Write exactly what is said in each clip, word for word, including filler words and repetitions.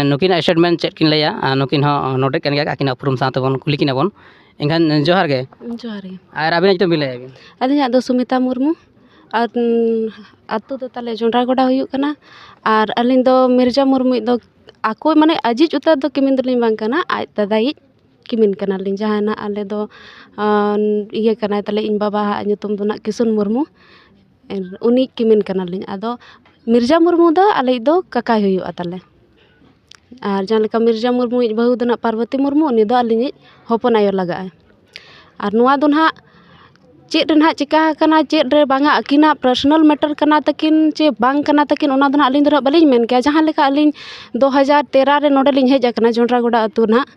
ᱱᱩᱠᱤᱱᱟᱜ ᱥᱴᱮᱴᱢᱮᱱᱴ ᱪᱮᱫ ᱠᱤᱱ ᱞᱟᱹᱭᱟ, ᱟᱨ ᱱᱩᱠᱤᱱ ᱦᱚᱸ ᱱᱚᱰᱮ ᱠᱟᱱ ᱜᱮᱭᱟ, ᱟᱹᱠᱤᱱᱟᱜ ᱩᱯᱨᱩᱢ ᱥᱟᱶ ᱛᱮᱵᱚᱱ ᱠᱩᱞᱤ ᱠᱤᱱᱟ ᱵᱚᱱ᱾ ᱮᱱᱠᱷᱟᱱ ᱡᱚᱦᱟᱨ ᱜᱮ᱾ ᱡᱚᱦᱟᱨ ᱜᱮ᱾ ᱟᱨ ᱟᱹᱵᱤᱱᱟᱜ ᱧᱩᱛᱩᱢ ᱵᱤᱱ ᱞᱟᱹᱭᱟ ᱵᱤᱱ? ᱟᱹᱞᱤᱧᱟᱜ ᱫᱚ ᱥᱩᱢᱤᱛᱟ ᱢᱩᱨᱢᱩ᱾ ᱟᱨ ᱩᱸ, ᱟᱹᱛᱩ ᱫᱚ ᱛᱟᱞᱮ ᱡᱚᱱᱰᱨᱟ ᱜᱚᱰᱟ ᱦᱩᱭᱩᱜ ᱠᱟᱱᱟ᱾ ᱟᱨ ᱟᱹᱞᱤᱧ ᱫᱚ ᱢᱤᱨᱡᱟ ᱢᱩᱨᱢᱩᱭᱤᱡ ᱫᱚ, ᱟᱠᱚ ᱢᱟᱱᱮ ᱟᱡᱤᱡ ᱩᱛᱟᱹᱨ ᱫᱚ ᱠᱤᱢᱤᱱ ᱫᱚᱞᱤᱧ ᱵᱟᱝ ᱠᱟᱱᱟ, ᱟᱡ ᱫᱟᱫᱟᱭᱤᱡ ᱠᱤᱢᱤᱱ ᱠᱟᱱᱟᱞᱤᱧ᱾ ᱡᱟᱦᱟᱸᱭ ᱱᱟᱦᱟᱜ ᱟᱞᱮ ᱫᱚ, ᱟᱸ, ᱤᱭᱟᱹ ᱠᱟᱱᱟᱭ ᱛᱟᱞᱮ, ᱤᱧ ᱵᱟᱵᱟᱣᱟᱜ ᱧᱩᱛᱩᱢ ᱫᱚ ᱱᱟᱦᱟᱜ ᱠᱤᱥᱩᱱ ᱢᱩᱨᱢᱩ᱾ ᱩᱱᱤᱭᱤᱡ ᱠᱤᱢᱤᱱ ᱠᱟᱱᱟᱞᱤᱧ᱾ ᱟᱫᱚ ᱢᱤᱨᱡᱟ ᱢᱩᱨᱢᱩ ᱫᱚ ᱟᱞᱮᱭᱤᱡ ᱫᱚ ᱠᱟᱠᱟᱭ ᱦᱩᱭᱩᱜᱼᱟ ᱛᱟᱞᱮ᱾ ᱟᱨ ᱡᱟᱦᱟᱸ ᱞᱮᱠᱟ ᱢᱤᱨᱡᱟ ᱢᱩᱨᱢᱩᱭᱤᱡ ᱵᱟᱹᱦᱩ ᱫᱚ ᱱᱟᱦᱟᱜ ᱯᱟᱨᱵᱚᱛᱤ ᱢᱩᱨᱢᱩ, ᱩᱱᱤ ᱫᱚ ᱟᱹᱞᱤᱧᱤᱡ ᱦᱚᱯᱚᱱ ᱟᱭᱳ ᱞᱟᱜᱟᱜᱼᱟᱭ᱾ ᱟᱨ ᱱᱚᱣᱟ ᱫᱚ ᱱᱟᱦᱟᱜ ᱪᱮᱫ ᱨᱮ ᱱᱟᱦᱟᱜ ᱪᱤᱠᱟ ᱟᱠᱟᱱᱟ, ᱪᱮᱫ ᱨᱮ ᱵᱟᱝᱟ, ᱟᱹᱠᱤᱱᱟᱜ ᱯᱟᱨᱥᱚᱱᱟᱞ ᱢᱮᱴᱟᱨ ᱠᱟᱱᱟ ᱛᱟᱹᱠᱤᱱ ᱪᱮ ᱵᱟᱝ ᱠᱟᱱᱟ ᱛᱟᱹᱠᱤᱱ, ᱚᱱᱟ ᱫᱚ ᱱᱟᱦᱟᱜ ᱟᱹᱞᱤᱧ ᱫᱚ ᱱᱟᱦᱟᱜ ᱵᱟᱹᱞᱤᱧ ᱢᱮᱱ ᱠᱮᱭᱟ᱾ ᱡᱟᱦᱟᱸ ᱞᱮᱠᱟ ᱟᱹᱞᱤᱧ ᱫᱩ ᱦᱟᱡᱟᱨ ᱛᱮᱨᱚ ᱨᱮ ᱱᱚᱰᱮ ᱞᱤᱧ ᱦᱮᱡ ᱟᱠᱟᱱᱟ ᱡᱚᱱᱰᱨᱟ ᱜᱚᱰᱟ ᱟᱹᱛᱩ ᱱᱟᱦᱟᱜ,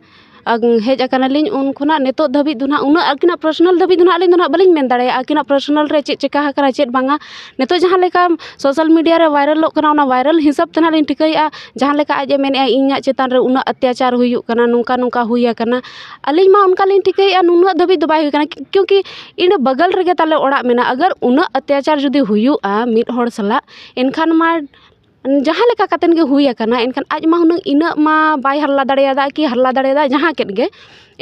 ᱟᱜ, ᱦᱮᱡ ᱟᱠᱟᱱᱟᱞᱤᱧ, ᱩᱱ ᱠᱷᱚᱱᱟᱜ ᱱᱤᱛᱚᱜ ᱫᱷᱟᱹᱵᱤᱡ ᱫᱚ ᱱᱟᱦᱟᱜ ᱩᱱᱟᱹᱜ ᱟᱹᱠᱤᱱᱟᱜ ᱯᱟᱨᱥᱚᱱᱟᱞ ᱫᱷᱟᱹᱵᱤᱡ ᱫᱚ ᱱᱟᱦᱟᱜ ᱟᱹᱞᱤᱧ ᱫᱚ ᱱᱟᱦᱟᱜ ᱵᱟᱹᱞᱤᱧ ᱢᱮᱱ ᱫᱟᱲᱮᱭᱟᱜᱼᱟ, ᱟᱹᱠᱤᱱᱟᱜ ᱯᱟᱨᱥᱚᱱᱟᱞ ᱨᱮ ᱪᱮᱫ ᱪᱤᱠᱟ ᱟᱠᱟᱱᱟ, ᱪᱮᱫ ᱵᱟᱝᱟ᱾ ᱱᱤᱛᱚᱜ ᱡᱟᱦᱟᱸ ᱞᱮᱠᱟ ᱥᱳᱥᱟᱞ ᱢᱤᱰᱤᱭᱟ ᱨᱮ ᱵᱷᱟᱭᱨᱟᱞᱚᱜ ᱠᱟᱱᱟ, ᱚᱱᱟ ᱵᱷᱟᱭᱨᱟᱞ ᱦᱤᱥᱟᱹᱵ ᱛᱮ ᱱᱟᱦᱟᱜ ᱞᱤᱧ ᱴᱷᱤᱠᱟᱹᱭᱮᱫᱼᱟ᱾ ᱡᱟᱦᱟᱸ ᱞᱮᱠᱟ ᱟᱡ ᱮ ᱢᱮᱱᱮᱫᱼᱟ, ᱤᱧᱟᱹᱜ ᱪᱮᱛᱟᱱ ᱨᱮ ᱩᱱᱟᱹᱜ ᱚᱛᱛᱟᱪᱟᱨ ᱦᱩᱭᱩᱜ ᱠᱟᱱᱟ, ᱱᱚᱝᱠᱟ ᱱᱚᱝᱠᱟ ᱦᱩᱭ ᱟᱠᱟᱱᱟ, ᱟᱹᱞᱤᱧ ᱢᱟ ᱚᱱᱠᱟ ᱞᱤᱧ ᱴᱷᱤᱠᱟᱹᱭᱮᱫᱼᱟ, ᱱᱩᱱᱟᱹᱜ ᱫᱷᱟᱹᱵᱤᱡ ᱫᱚ ᱵᱟᱭ ᱦᱩᱭ ᱠᱟᱱᱟ, ᱠᱤ-, ᱠᱤᱭᱩᱸᱠᱤ ᱤᱱᱟᱹ ᱵᱟᱜᱟᱞ ᱨᱮᱜᱮ ᱛᱟᱞᱮ ᱚᱲᱟᱜ ᱢᱮᱱᱟᱜᱼᱟ᱾ ᱟᱜᱟᱨ ᱩᱱᱟᱹᱜ ᱚᱛᱛᱟᱪᱟᱨ ᱡᱩᱫᱤ ᱦᱩᱭᱩᱜᱼᱟ ᱢᱤᱫ ᱦᱚᱲ ᱥᱟᱞᱟᱜ, ᱮᱱᱠᱷᱟᱱ ᱢᱟ ᱡᱟᱦᱟᱸ ᱞᱮᱠᱟ ᱠᱟᱛᱮᱫ ᱜᱮ ᱦᱩᱭ ᱟᱠᱟᱱᱟ, ᱮᱱᱠᱷᱟᱱ ᱟᱡ ᱢᱟ ᱦᱩᱱᱟᱹᱝ ᱤᱱᱟᱹᱜ ᱢᱟ ᱵᱟᱭ ᱦᱟᱨᱞᱟ ᱫᱟᱲᱮᱭᱟᱫᱟ ᱠᱤ ᱦᱟᱨᱞᱟ ᱫᱟᱲᱮᱭᱟᱫᱟ ᱡᱟᱦᱟᱸ ᱠᱮᱫ ᱜᱮ,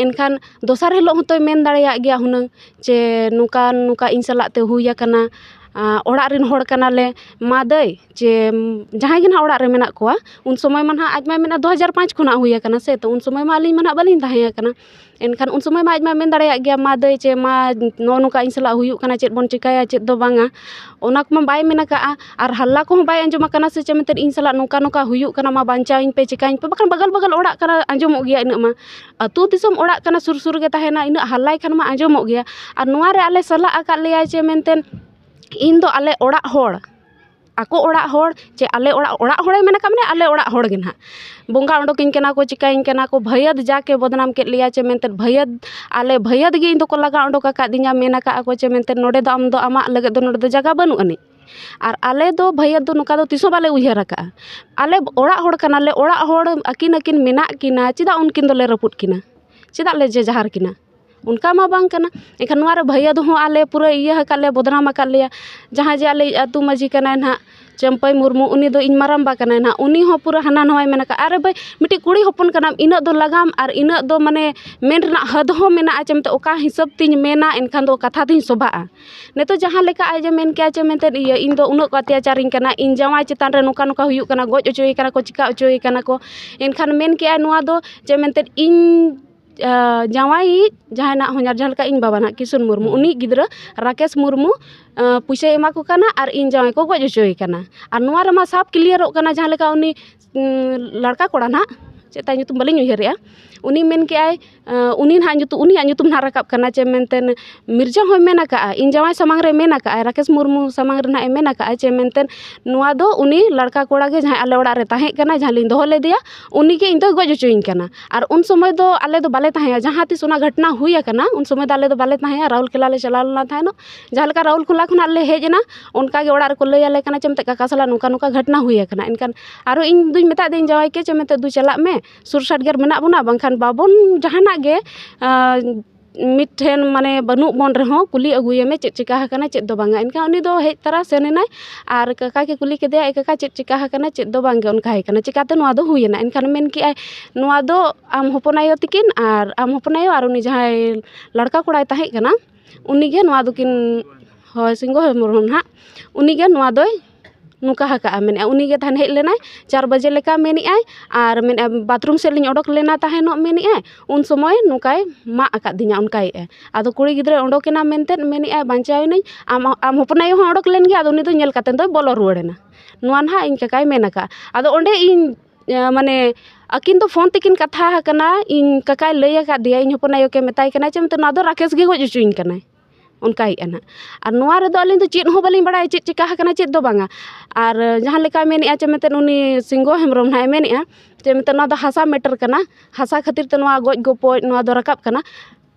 ᱮᱱᱠᱷᱟᱱ ᱫᱚᱥᱟᱨ ᱦᱤᱞᱳᱜ ᱦᱚᱸᱛᱚᱭ ᱢᱮᱱ ᱫᱟᱲᱮᱭᱟᱜ ᱜᱮᱭᱟ ᱦᱩᱱᱟᱹᱝ ᱡᱮ ᱱᱚᱝᱠᱟ ᱱᱚᱝᱠᱟ ᱤᱧ ᱥᱟᱞᱟᱜ ᱛᱮ ᱦᱩᱭ ᱟᱠᱟᱱᱟ, ᱟᱸ, ᱚᱲᱟᱜ ᱨᱮᱱ ᱦᱚᱲ ᱠᱟᱱᱟᱞᱮ ᱢᱟ ᱫᱟᱹᱭ, ᱡᱮ ᱡᱟᱦᱟᱸᱭ ᱜᱮ ᱱᱟᱦᱟᱜ ᱚᱲᱟᱜ ᱨᱮ ᱢᱮᱱᱟᱜ ᱠᱚᱣᱟ, ᱩᱱ ᱥᱚᱢᱚᱭ ᱢᱟ ᱱᱟᱦᱟᱜ ᱟᱡ ᱢᱟᱭ ᱢᱮᱱᱟ ᱫᱩ ᱦᱟᱡᱟᱨ ᱯᱟᱸᱪ ᱠᱷᱚᱱᱟᱜ ᱦᱩᱭ ᱟᱠᱟᱱᱟ ᱥᱮ, ᱛᱚ ᱩᱱ ᱥᱚᱢᱚᱭ ᱢᱟ ᱟᱹᱞᱤᱧ ᱢᱟ ᱱᱟᱦᱟᱜ ᱵᱟᱹᱞᱤᱧ ᱛᱟᱦᱮᱸ ᱟᱠᱟᱱᱟ᱾ ᱮᱱᱠᱷᱟᱱ ᱩᱱ ᱥᱚᱢᱚᱭ ᱢᱟ ᱟᱡ ᱢᱟ ᱢᱮᱱ ᱫᱟᱲᱮᱭᱟᱜ ᱜᱮᱭᱟ, ᱢᱟ ᱫᱟᱹᱭ ᱪᱮ ᱢᱟ ᱱᱚᱜᱼᱚ ᱱᱚᱝᱠᱟ ᱤᱧ ᱥᱟᱞᱟᱜ ᱦᱩᱭᱩᱜ ᱠᱟᱱᱟ, ᱪᱮᱫ ᱵᱚᱱ ᱪᱤᱠᱟᱹᱭᱟ, ᱪᱮᱫ ᱫᱚ ᱵᱟᱝᱟ, ᱚᱱᱟ ᱠᱚᱢᱟ ᱵᱟᱭ ᱢᱮᱱ ᱟᱠᱟᱫᱼᱟ᱾ ᱟᱨ ᱦᱟᱞᱞᱟ ᱠᱚᱦᱚᱸ ᱵᱟᱭ ᱟᱸᱡᱚᱢ ᱟᱠᱟᱱᱟ ᱥᱮ ᱪᱮᱫ ᱢᱮᱱᱛᱮ ᱤᱧ ᱥᱟᱞᱟᱜ ᱱᱚᱝᱠᱟ ᱱᱚᱝᱠᱟ ᱦᱩᱭᱩᱜ ᱠᱟᱱᱟ, ᱢᱟ ᱵᱟᱧᱪᱟᱣᱤᱧ ᱯᱮ, ᱪᱤᱠᱟᱹᱧ ᱯᱮ, ᱵᱟᱠᱷᱟᱱ ᱵᱟᱜᱟᱞ ᱵᱟᱜᱟᱞ ᱚᱲᱟᱜ ᱠᱟᱱᱟ, ᱟᱸᱡᱚᱢᱚᱜ ᱜᱮᱭᱟ ᱤᱱᱟᱹᱜ ᱢᱟ᱾ ᱟᱹᱛᱩ ᱫᱤᱥᱚᱢ ᱚᱲᱟᱜ ᱠᱟᱱᱟ, ᱥᱩᱨ ᱥᱩᱨ ᱨᱮᱜᱮ ᱛᱟᱦᱮᱱᱟ, ᱤᱱᱟᱹᱜ ᱦᱟᱞᱞᱟᱭ ᱠᱷᱟᱱ ᱢᱟ ᱟᱸᱡᱚᱢᱚᱜ ᱜᱮᱭᱟ᱾ ᱟᱨ ᱱᱚᱣᱟ ᱨᱮ ᱟᱞᱮ ᱥᱟᱞᱟᱜ ᱟᱠᱟᱫ ᱞᱮᱭᱟᱭ ᱪᱮ ᱢᱮᱱᱛᱮ, ᱤᱧ ᱫᱚ ᱟᱞᱮ ᱚᱲᱟᱜ ᱦᱚᱲ, ᱟᱠᱚ ᱚᱲᱟᱜ ᱦᱚᱲ ᱪᱮ ᱟᱞᱮ ᱚᱲᱟᱜ, ᱚᱲᱟᱜ ᱦᱚᱲᱮ ᱢᱮᱱ ᱟᱠᱟᱫ ᱢᱟᱱᱮ ᱟᱞᱮ ᱚᱲᱟᱜ ᱦᱚᱲ ᱜᱮ ᱱᱟᱦᱟᱜ, ᱵᱚᱸᱜᱟ ᱚᱰᱚᱠᱤᱧ ᱠᱟᱱᱟ ᱠᱚ, ᱪᱤᱠᱟᱹᱧ ᱠᱟᱱᱟ ᱠᱚ, ᱵᱷᱟᱹᱭᱟᱹᱫ ᱡᱟᱠᱮ ᱵᱚᱫᱱᱟᱢ ᱠᱮᱫ ᱞᱮᱭᱟ ᱪᱮ ᱢᱮᱱᱛᱮ, ᱵᱷᱟᱹᱭᱟᱹᱫ, ᱟᱞᱮ ᱵᱷᱟᱹᱭᱟᱹᱫ ᱜᱮ ᱤᱧ ᱫᱚᱠᱚ ᱞᱟᱜᱟ ᱚᱰᱚᱠ ᱟᱠᱟᱫᱤᱧᱟ, ᱢᱮᱱ ᱟᱠᱟᱫ ᱟᱠᱚ ᱪᱮ ᱢᱮᱱᱛᱮ, ᱱᱚᱰᱮ ᱫᱚ ᱟᱢ ᱫᱚ ᱟᱢᱟᱜ ᱞᱟᱹᱜᱤᱫ ᱫᱚ ᱱᱚᱰᱮ ᱫᱚ ᱡᱟᱭᱜᱟ ᱵᱟᱹᱱᱩᱜ ᱟᱹᱱᱤᱡ᱾ ᱟᱨ ᱟᱞᱮ ᱫᱚ ᱵᱷᱟᱹᱭᱟᱹᱫ ᱫᱚ ᱱᱚᱝᱠᱟ ᱫᱚ ᱛᱤᱥ ᱦᱚᱸ ᱵᱟᱞᱮ ᱩᱭᱦᱟᱹᱨ ᱟᱠᱟᱫᱼᱟ᱾ ᱟᱞᱮ ᱚᱲᱟᱜ ᱦᱚᱲ ᱠᱟᱱᱟᱞᱮ, ᱚᱲᱟᱜ ᱦᱚᱲ ᱟᱹᱠᱤᱱ, ᱟᱹᱠᱤᱱ ᱢᱮᱱᱟᱜ ᱠᱤᱱᱟ, ᱪᱮᱫᱟᱜ ᱩᱱᱠᱤᱱ ᱫᱚᱞᱮ ᱨᱟᱹᱯᱩᱫ ᱠᱤᱱᱟ? ᱪᱮᱫᱟᱜ ᱞᱮ ᱡᱮᱡᱟᱦᱟᱨ ᱠᱤᱱᱟ? ᱚᱱᱠᱟ ᱢᱟ ᱵᱟᱝ ᱠᱟᱱᱟ᱾ ᱮᱱᱠᱷᱟᱱ ᱱᱚᱣᱟ ᱨᱮ ᱵᱷᱟᱹᱭᱟᱹ ᱫᱚ ᱦᱚᱸ ᱟᱞᱮ ᱯᱩᱨᱟᱹ ᱤᱭᱟᱹ ᱟᱠᱟᱫ ᱞᱮᱭᱟ, ᱵᱚᱫᱱᱟᱢ ᱟᱠᱟᱫ ᱞᱮᱭᱟ᱾ ᱡᱟᱦᱟᱸᱭ ᱡᱮ ᱟᱞᱮᱭᱤᱡ ᱟᱹᱛᱩ ᱢᱟᱹᱡᱷᱤ ᱠᱟᱱᱟᱭ ᱱᱟᱦᱟᱜ ᱪᱟᱹᱢᱯᱟᱹᱭ ᱢᱩᱨᱢᱩ, ᱩᱱᱤ ᱫᱚ ᱤᱧ ᱢᱟᱨᱟᱝᱵᱟ ᱠᱟᱱᱟᱭ ᱱᱟᱦᱟᱜ, ᱩᱱᱤ ᱦᱚᱸ ᱯᱩᱨᱟᱹ ᱦᱟᱱᱟ ᱱᱟᱣᱟᱭ ᱢᱮᱱ ᱟᱠᱟᱫᱼᱟ᱾ ᱟᱨᱮ ᱵᱷᱟᱹᱭ, ᱢᱤᱫᱴᱤᱡ ᱠᱩᱲᱤ ᱦᱚᱯᱚᱱ ᱠᱟᱱᱟᱢ, ᱤᱱᱟᱹᱜ ᱫᱚ ᱞᱟᱜᱟᱢ ᱟᱨ ᱤᱱᱟᱹᱜ ᱫᱚ ᱢᱟᱱᱮ ᱢᱮᱱ ᱨᱮᱱᱟᱜ ᱦᱟᱹᱫ ᱦᱚᱸ ᱢᱮᱱᱟᱜᱼᱟ ᱪᱮ ᱢᱮᱱᱛᱮ, ᱚᱠᱟ ᱦᱤᱥᱟᱹᱵ ᱛᱤᱧ ᱢᱮᱱᱟ ᱮᱱᱠᱷᱟᱱ ᱫᱚ ᱠᱟᱛᱷᱟ ᱫᱚᱧ ᱥᱚᱵᱷᱟᱜᱼᱟ᱾ ᱱᱤᱛᱚᱜ ᱡᱟᱦᱟᱸ ᱞᱮᱠᱟ ᱟᱡ ᱮ ᱢᱮᱱ ᱠᱮᱜᱼᱟ ᱪᱮ ᱢᱮᱱᱛᱮ, ᱤᱭᱟᱹ, ᱤᱧ ᱫᱚ ᱩᱱᱟᱹᱜ ᱠᱚ ᱚᱛᱛᱟᱪᱟᱨᱤᱧ ᱠᱟᱱᱟ, ᱤᱧ ᱡᱟᱶᱟᱭ ᱪᱮᱛᱟᱱ ᱨᱮ ᱱᱚᱝᱠᱟ ᱱᱚᱝᱠᱟ ᱦᱩᱭᱩᱜ ᱠᱟᱱᱟ, ᱜᱚᱡ ᱦᱚᱪᱚᱭᱮ ᱠᱟᱱᱟ ᱠᱚ, ᱪᱤᱠᱟ ᱦᱚᱪᱚᱭᱮ ᱠᱟᱱᱟ ᱠᱚ, ᱮᱱᱠᱷᱟᱱ ᱢᱮᱱ ᱠᱮᱜᱼᱟᱭ ᱱᱚᱣᱟ ᱫᱚ ᱪᱮ ᱢᱮᱱᱛᱮ ᱤᱧ, ᱟ, ᱡᱟᱶᱟᱭᱤᱡ ᱡᱟᱦᱟᱸᱭ ᱱᱟᱜ ᱦᱚᱧᱦᱟᱨ, ᱡᱟᱦᱟᱸ ᱞᱮᱠᱟ ᱤᱧ ᱵᱟᱵᱟ ᱱᱟᱜ ᱠᱤᱥᱩᱱ ᱢᱩᱨᱢᱩ, ᱩᱱᱤ ᱜᱤᱫᱽᱨᱟᱹ ᱨᱟᱠᱮᱥ ᱢᱩᱨᱢᱩ, ᱟ, ᱯᱩᱭᱥᱟᱹᱭ ᱮᱢᱟ ᱠᱚ ᱠᱟᱱᱟ ᱟᱨ ᱤᱧ ᱡᱟᱶᱟᱭ ᱠᱚ ᱜᱚᱡ ᱦᱚᱪᱚᱭᱮ ᱠᱟᱱᱟ᱾ ᱟᱨ ᱱᱚᱣᱟ ᱨᱮᱢᱟ ᱥᱟᱵ ᱠᱞᱤᱭᱟᱨᱚᱜ ᱠᱟᱱᱟ, ᱡᱟᱦᱟᱸ ᱞᱮᱠᱟ ᱩᱱᱤ, ᱩᱸ, ᱞᱟᱲᱠᱟ ᱠᱚᱲᱟ ᱱᱟᱜ, ᱪᱮᱫ ᱛᱟᱭ ᱧᱩᱛᱩᱢ ᱵᱟᱹᱞᱤᱧ ᱩᱭᱦᱟᱹᱨᱮᱜᱼᱟ, ᱩᱱᱤ ᱢᱮᱱ ᱠᱮᱜᱼᱟᱭ, ᱟ, ᱩᱱᱤ ᱱᱟᱦᱟᱜ ᱧᱩᱛᱩᱢ, ᱩᱱᱤᱭᱟᱜ ᱧᱩᱛᱩᱢ ᱱᱟᱦᱟᱜ ᱨᱟᱠᱟᱵ ᱠᱟᱱᱟ ᱪᱮ ᱢᱮᱱᱛᱮ, ᱢᱤᱨᱡᱟ ᱦᱚᱸᱭ ᱢᱮᱱ ᱟᱠᱟᱜᱼᱟ, ᱤᱧ ᱡᱟᱶᱟᱭ ᱥᱟᱢᱟᱝ ᱨᱮ ᱢᱮᱱ ᱟᱠᱟᱜᱼᱟᱭ, ᱨᱟᱠᱮᱥ ᱢᱩᱨᱢᱩ ᱥᱟᱢᱟᱝ ᱨᱮ ᱱᱟᱦᱟᱜ ᱮ ᱢᱮᱱ ᱟᱠᱟᱜᱼᱟ ᱪᱮ ᱢᱮᱱᱛᱮ, ᱱᱚᱣᱟ ᱫᱚ ᱩᱱᱤ ᱞᱟᱲᱠᱟ ᱠᱚᱲᱟ ᱜᱮ ᱡᱟᱦᱟᱸᱭ ᱟᱞᱮ ᱚᱲᱟᱜ ᱨᱮ ᱛᱟᱦᱮᱸ ᱠᱟᱱᱟ, ᱡᱟᱦᱟᱸ ᱞᱤᱧ ᱫᱚᱦᱚ ᱞᱮᱫᱮᱭᱟ, ᱩᱱᱤ ᱜᱮ ᱤᱧ ᱫᱚᱭ ᱜᱚᱡ ᱦᱚᱪᱚᱭᱤᱧ ᱠᱟᱱᱟ᱾ ᱟᱨ ᱩᱱ ᱥᱚᱢᱚᱭ ᱫᱚ ᱟᱞᱮ ᱫᱚ ᱵᱟᱞᱮ ᱛᱟᱦᱮᱸᱭᱟ, ᱡᱟᱦᱟᱸ ᱛᱤᱥ ᱚᱱᱟ ᱜᱷᱚᱴᱱᱟ ᱦᱩᱭ ᱟᱠᱟᱱᱟ, ᱩᱱ ᱥᱚᱢᱚᱭ ᱫᱚ ᱟᱞᱮ ᱫᱚ ᱵᱟᱞᱮ ᱛᱟᱦᱮᱸᱭᱟ, ᱨᱟᱩᱞᱠᱮᱞᱟ ᱞᱮ ᱪᱟᱞᱟᱣ ᱞᱮᱱᱟ ᱛᱟᱦᱮᱱᱚᱜ᱾ ᱡᱟᱦᱟᱸ ᱞᱮᱠᱟ ᱨᱟᱩᱞᱠᱮᱞᱟ ᱠᱷᱚᱱᱟᱜ ᱞᱮ ᱦᱮᱡ ᱮᱱᱟ, ᱚᱱᱠᱟ ᱜᱮ ᱚᱲᱟᱜ ᱨᱮᱠᱚ ᱞᱟᱹᱭ ᱟᱞᱮ ᱠᱟᱱᱟ ᱪᱮ ᱢᱮᱱᱛᱮ, ᱠᱟᱠᱟ ᱥᱟᱞᱟᱜ ᱱᱚᱝᱠᱟ ᱱᱚᱝᱠᱟ ᱜᱷᱚᱴᱱᱟ ᱦᱩᱭ ᱟᱠᱟᱱᱟ᱾ ᱮᱱᱠᱷᱟᱱ ᱟᱨᱚ ᱤᱧ ᱫᱩᱧ ᱢᱮᱛᱟᱫ ᱫᱤᱭᱟᱹᱧ ᱡᱟᱶᱟᱭ ᱠᱮ ᱪᱮ ᱢᱮᱱᱛᱮ, ᱫᱩ ᱪᱟᱞᱟᱜ ᱢᱮ, ᱥᱩᱨ ᱥᱟᱰᱜᱮᱨ ᱢᱮᱱᱟᱜ ᱵᱚᱱᱟ, ᱵᱟᱝᱠᱷᱟᱱ ᱵᱟᱵᱚᱱ ᱡᱟᱦᱟᱱᱟᱜ ᱜᱮ, ᱟᱸ, ᱢᱤᱫ ᱴᱷᱮᱱ ᱢᱟᱱᱮ ᱵᱟᱹᱱᱩᱜ ᱵᱚᱱ ᱨᱮᱦᱚᱸ ᱠᱩᱞᱤ ᱟᱹᱜᱩᱭᱮᱢᱮ ᱪᱮᱫ ᱪᱤᱠᱟ ᱟᱠᱟᱱᱟ, ᱪᱮᱫ ᱫᱚ ᱵᱟᱝᱟ᱾ ᱮᱱᱠᱷᱟᱱ ᱩᱱᱤ ᱫᱚ ᱦᱮᱡ ᱛᱟᱨᱟ ᱥᱮᱱ ᱮᱱᱟᱭ ᱟᱨ ᱠᱟᱠᱟ ᱜᱮ ᱠᱩᱞᱤ ᱠᱮᱫᱮᱭᱟ, "ᱮ ᱠᱟᱠᱟ, ᱪᱮᱫ ᱪᱤᱠᱟ ᱟᱠᱟᱱᱟ, ᱪᱮᱫ ᱫᱚ ᱵᱟᱝᱜᱮ ᱚᱱᱠᱟ ᱦᱩᱭ ᱟᱠᱟᱱᱟ, ᱪᱤᱠᱟᱛᱮ ᱱᱚᱣᱟ ᱫᱚ ᱦᱩᱭᱮᱱᱟ?" ᱮᱱᱠᱷᱟᱱ ᱢᱮᱱ ᱠᱮᱜᱼᱟᱭ, "ᱱᱚᱣᱟ ᱫᱚ ᱟᱢ ᱦᱚᱯᱚᱱ ᱟᱭᱳ ᱛᱤᱠᱤᱱ ᱟᱨ ᱟᱢ ᱦᱚᱯᱚᱱ ᱟᱭᱳ ᱟᱨ ᱩᱱᱤ ᱡᱟᱦᱟᱸᱭ ᱞᱟᱲᱠᱟ ᱠᱚᱲᱟᱭ ᱛᱟᱦᱮᱸ ᱠᱟᱱᱟ, ᱩᱱᱤᱜᱮ ᱱᱚᱣᱟ ᱫᱚᱠᱤᱱ", ᱦᱳᱭ, ᱥᱤᱝᱜᱚ ᱦᱮᱢᱵᱨᱚᱢ ᱱᱟᱦᱟᱜ, ᱩᱱᱤᱜᱮ ᱱᱚᱣᱟ ᱫᱚᱭ ᱱᱚᱝᱠᱟ ᱟᱠᱟᱜᱼᱟ ᱢᱮᱱᱮᱫᱼᱟ᱾ ᱩᱱᱤᱜᱮ ᱛᱟᱦᱮᱱ ᱦᱮᱡ ᱞᱮᱱᱟᱭ ᱪᱟᱨ ᱵᱟᱡᱮ ᱞᱮᱠᱟ ᱢᱮᱱᱮᱫᱼᱟᱭ, ᱟᱨ ᱢᱮᱱᱮᱫᱼᱟ, "ᱵᱟᱛᱷᱨᱩᱢ ᱥᱮᱫ ᱞᱤᱧ ᱚᱰᱚᱠ ᱞᱮᱱᱟ ᱛᱟᱦᱮᱱᱚᱜ", ᱢᱮᱱᱮᱫᱼᱟᱭ, ᱩᱱ ᱥᱚᱢᱚᱭ ᱱᱚᱝᱠᱟᱭ ᱢᱟᱜ ᱟᱠᱟᱫ ᱫᱤᱧᱟ, ᱚᱱᱠᱟᱭᱮᱫᱼᱟᱭ᱾ ᱟᱫᱚ ᱠᱩᱲᱤ ᱜᱤᱫᱽᱨᱟᱹᱭ ᱚᱰᱚᱠᱮᱱᱟ ᱢᱮᱱᱛᱮ ᱢᱮᱱᱮᱫᱼᱟᱭ, "ᱵᱟᱧᱪᱟᱣᱮᱱᱟᱹᱧ, ᱟᱢ, ᱟᱢ ᱦᱚᱯᱚᱱ ᱟᱭᱳ ᱦᱚᱸ ᱚᱰᱚᱠ ᱞᱮᱱ ᱜᱮᱭᱟ, ᱟᱫᱚ ᱩᱱᱤ ᱫᱚ ᱧᱮᱞ ᱠᱟᱛᱮ ᱫᱚᱭ ᱵᱚᱞᱚ ᱨᱩᱣᱟᱹᱲᱮᱱᱟ", ᱱᱚᱣᱟ ᱱᱟᱦᱟᱜ ᱤᱧ ᱠᱟᱠᱟᱭ ᱢᱮᱱ ᱟᱠᱟᱫᱼᱟ᱾ ᱟᱫᱚ ᱚᱸᱰᱮ ᱤᱧ, ᱮ, ᱢᱟᱱᱮ, ᱟᱹᱠᱤᱱ ᱫᱚ ᱯᱷᱳᱱ ᱛᱮᱠᱤᱱ ᱠᱟᱛᱷᱟ ᱟᱠᱟᱱᱟ, ᱤᱧ ᱠᱟᱠᱟᱭ ᱞᱟᱹᱭ ᱟᱠᱟᱫ ᱫᱮᱭᱟ, ᱤᱧ ᱦᱚᱯᱚᱱ ᱟᱭᱳ ᱠᱮ ᱢᱮᱛᱟᱭ ᱠᱟᱱᱟ ᱪᱮ ᱢᱮᱱᱛᱮ, "ᱱᱚᱣᱟ ᱫᱚ ᱨᱟᱠᱮᱥ ᱜᱮ ᱜᱚᱡ ᱦᱚᱪᱚᱧ ᱠᱟᱱᱟᱭ", ᱚᱱᱠᱟᱭᱮᱫᱼᱟ ᱱᱟᱦᱟᱜ᱾ ᱟᱨ ᱱᱚᱣᱟ ᱨᱮᱫᱚ ᱟᱹᱞᱤᱧ ᱫᱚ ᱪᱮᱫ ᱦᱚᱸ ᱵᱟᱹᱞᱤᱧ ᱵᱟᱲᱟᱭᱟ, ᱪᱮᱫ ᱪᱤᱠᱟ ᱟᱠᱟᱱᱟ, ᱪᱮᱫ ᱫᱚ ᱵᱟᱝᱟ᱾ ᱟᱨ ᱡᱟᱦᱟᱸ ᱞᱮᱠᱟᱭ ᱢᱮᱱᱮᱫᱼᱟ ᱪᱮ ᱢᱮᱱᱛᱮ, ᱩᱱᱤ ᱥᱤᱝᱜᱚ ᱦᱮᱢᱵᱨᱚᱢ ᱱᱟᱦᱟᱜ ᱮ ᱢᱮᱱᱮᱫᱼᱟ ᱪᱮ ᱢᱮᱱᱛᱮ, ᱱᱚᱣᱟ ᱫᱚ ᱦᱟᱥᱟ ᱢᱮᱴᱟᱨ ᱠᱟᱱᱟ, ᱦᱟᱥᱟ ᱠᱷᱟᱹᱛᱤᱨ ᱛᱮ ᱱᱚᱣᱟ ᱜᱚᱡ ᱜᱚᱯᱚᱡ ᱱᱚᱣᱟ ᱫᱚ ᱨᱟᱠᱟᱵ ᱠᱟᱱᱟ᱾